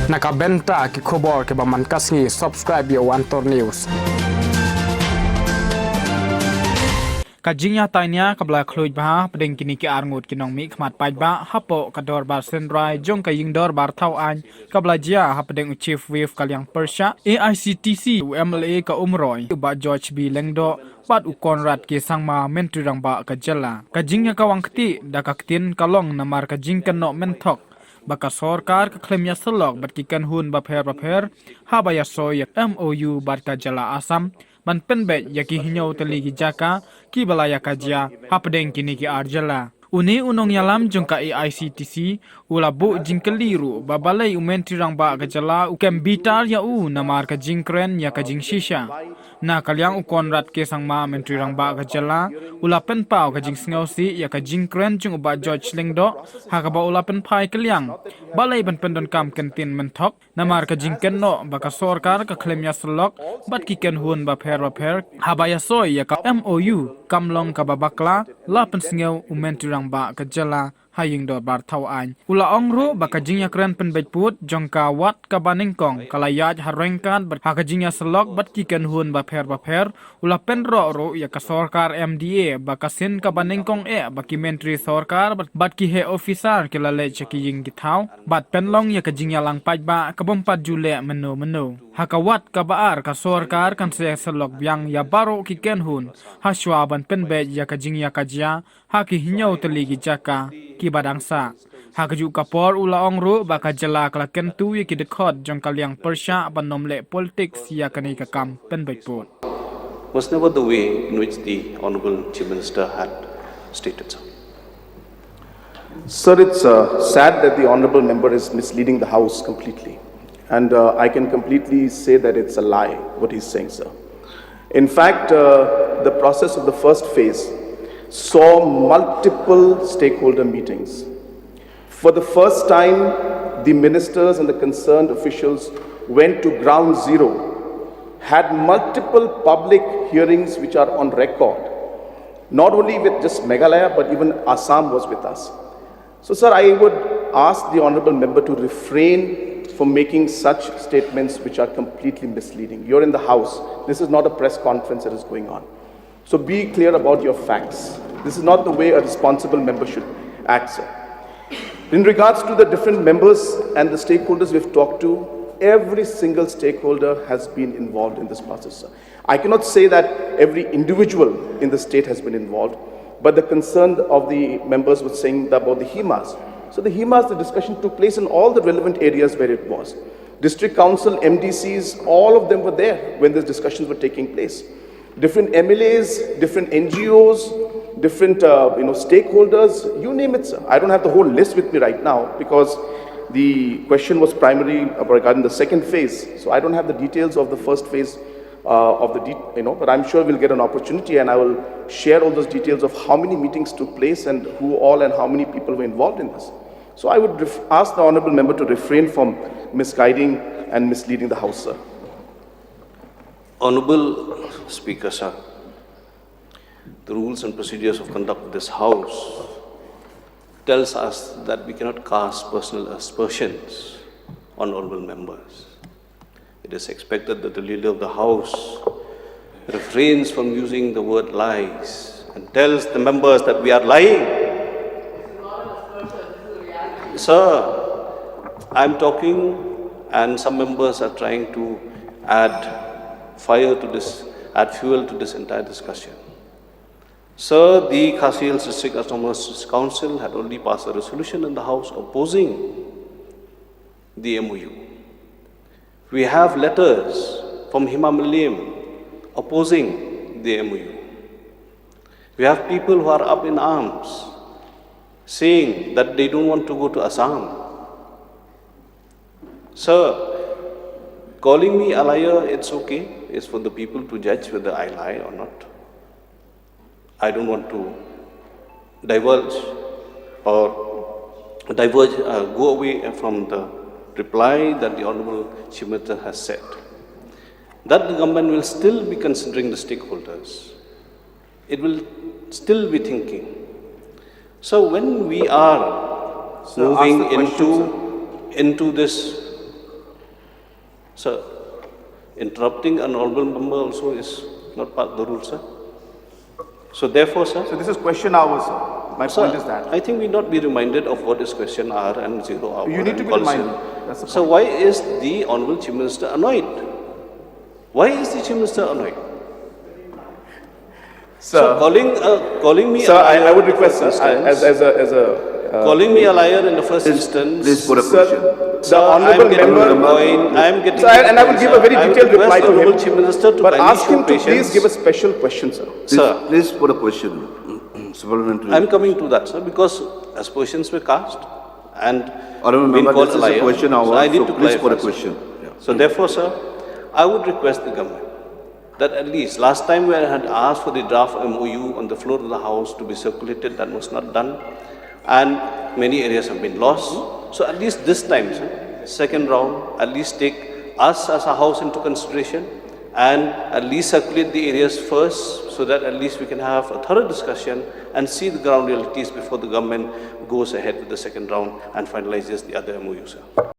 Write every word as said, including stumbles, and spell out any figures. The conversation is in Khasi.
Na ka bynta ki khubor kiba man ka sngi, subscribe ïa u Antor News. Ka jingïatai nia kaba la khluit bha hapdeng kine ki arngut ki nongmihkhmat paidbah hapoh ka dorbar synrai jong ka ïing dorbar thaw aiñ kaba la jia hapdeng u Chief Whip ka liang pyrshah A I C T C, u M L A ka Umroi, u Bah George B Lyngdoh, bad u Conrad K Sangma, Myntri Rangbah ka jylla. Ka jingïakawang kti da ka ktien ka long namar ka jingkynnoh mynthok ba ka sorkar ka khlem ïasyllok bad ki kynhun bapher bapher haba ïasoi ïa ka M O U bad ka jylla Assam ban pynbeit ïa ki hynñiew tylli ki jaka kiba la ïakajia hapdeng kine ki ar jylla. Une u nongïalam jong ka A I C T C u la buh jingkylli ruh ba balei u Myntri Rangbah ka jylla u kem bitar ïa u namar ka jingkren ïa ka jingshisha. Na ka liang u Conrad K Sangma, Myntri Rangbah ka jylla, u la pynpaw ka jingsngewsih ïa ka jingkren jong u Bah George Lyngdoh, ha kaba u la pynphai kylliang balei ban pyndonkam kyntien mynthok namar ka jingkynnoh ba ka sorkar ka khlem ïasyllok bad ki kynhun bapher bapher haba ïasoi ïa ka M O U, kam long kaba bakla, la pynsngew u Myntri Rangbah ka jylla ha ïing dorbar thaw aiñ. U la ong ruh ba ka jingïakren pynbeit pud jong ka wat kaba nyngkong ka la ïaid ha ryngkat bad ha ka jingïasyllok bad ki kynhun bapher bapher. U la pynroh ruh ïa ka sorkar M D A ba ka sien kaba nyngkong eh ba ki myntri sorkar bad, bad ki heh officer ki la leit sha ki ïing ki thaw bad pynlong ïa ka jingïalang paidbah ka bym pat ju leh mynno mynno. Ha ka wat kaba ar ka sorkar kan sa ïasyllok biang ïa baroh ki kynhun ha shuwa ban pynbeit ïa ka jingïakajia ha ki hynñiew tylli ki jaka kiba dang sah. Ha kajuh ka por u la ong ruh ba ka jylla ka la kyntu ïa ki dkhot jong ka liang pyrshah ban ym leh politics ïa kane ka kam pynbeit pud. Was never the way in which the Honorable Chief Minister had stated, sir. Sir, it's uh, sad that the Honorable Member is misleading the House completely. And uh, I can completely say that it's a lie what he's saying, sir. In fact, uh, the process of the first phase saw multiple stakeholder meetings. For the first time, the ministers and the concerned officials went to ground zero, had multiple public hearings which are on record, not only with just Meghalaya, but even Assam was with us. So, sir, I would ask the honorable member to refrain from making such statements which are completely misleading. You're in the House. This is not a press conference that is going on. So be clear about your facts. This is not the way a responsible member should act, sir. In regards to the different members and the stakeholders we've talked to, every single stakeholder has been involved in this process, sir. I cannot say that every individual in the state has been involved, but the concern of the members was saying about the HIMAs. So the HIMAs, the discussion took place in all the relevant areas where it was. District Council, M D Cs, all of them were there when these discussions were taking place. Different M L As, different N G Os, different uh, you know, stakeholders, you name it, sir. I don't have the whole list with me right now because the question was primarily regarding the second phase. So I don't have the details of the first phase uh, of the, de- you know, but I'm sure we'll get an opportunity and I will share all those details of how many meetings took place and who all and how many people were involved in this. So I would ref- ask the honorable member to refrain from misguiding and misleading the House, sir. Honorable Speaker, sir, the rules and procedures of conduct of this House tells us that we cannot cast personal aspersions on honorable members. It is expected that the leader of the House refrains from using the word lies and tells the members that we are lying. Sir, I'm talking and some members are trying to add fire to this, add fuel to this entire discussion. Sir, the Khasi Hills District Autonomous Council had already passed a resolution in the House opposing the M O U. We have letters from Hima Mylliem opposing the M O U. We have people who are up in arms saying that they don't want to go to Assam. Sir, calling me a liar, it's okay. It's for the people to judge whether I lie or not. I don't want to diverge or diverge, uh, go away from the reply that the Honorable Chief Minister has said. That the government will still be considering the stakeholders. It will still be thinking. So when we are Sir, ask moving the question, into, sir. Into this Sir, interrupting an honorable member also is not part of the rule, sir. So therefore, sir, So this is question hour, sir. My sir, point is that. I think we not be reminded of what is question hour and zero hour. You need to and be policy. Reminded. That's the So why is the honorable Chief Minister annoyed? Why is the Chief Minister annoyed? Sir, So calling uh, calling me sir, a I, liar I would in the request, first uh, as, instance, as a, as a, uh, calling me a liar in the first Please, instance. please put a Sir, question. the Sir, I'm honorable getting member. to the point. I'm getting Sir, to the and I will point, give sir. a very I will detailed request reply to Honorable him. Chief Minister to But kindly Ask show him to please patience. Give a special question, sir. Please, Sir, please put a question. Supplementary. I'm coming to that, sir, because as questions were cast and Honorable been Member, called this a is a liar, question so hour, I need so to please put a clarify, sir. Question. Yeah. So therefore, sir, I would request the government that at least last time when I had asked for the draft M O U on the floor of the House to be circulated, that was not done, and many areas have been lost. So at least this time, sir, second round, at least take us as a House into consideration and at least circulate the areas first, so that at least we can have a thorough discussion and see the ground realities before the government goes ahead with the second round and finalizes the other M O U, sir.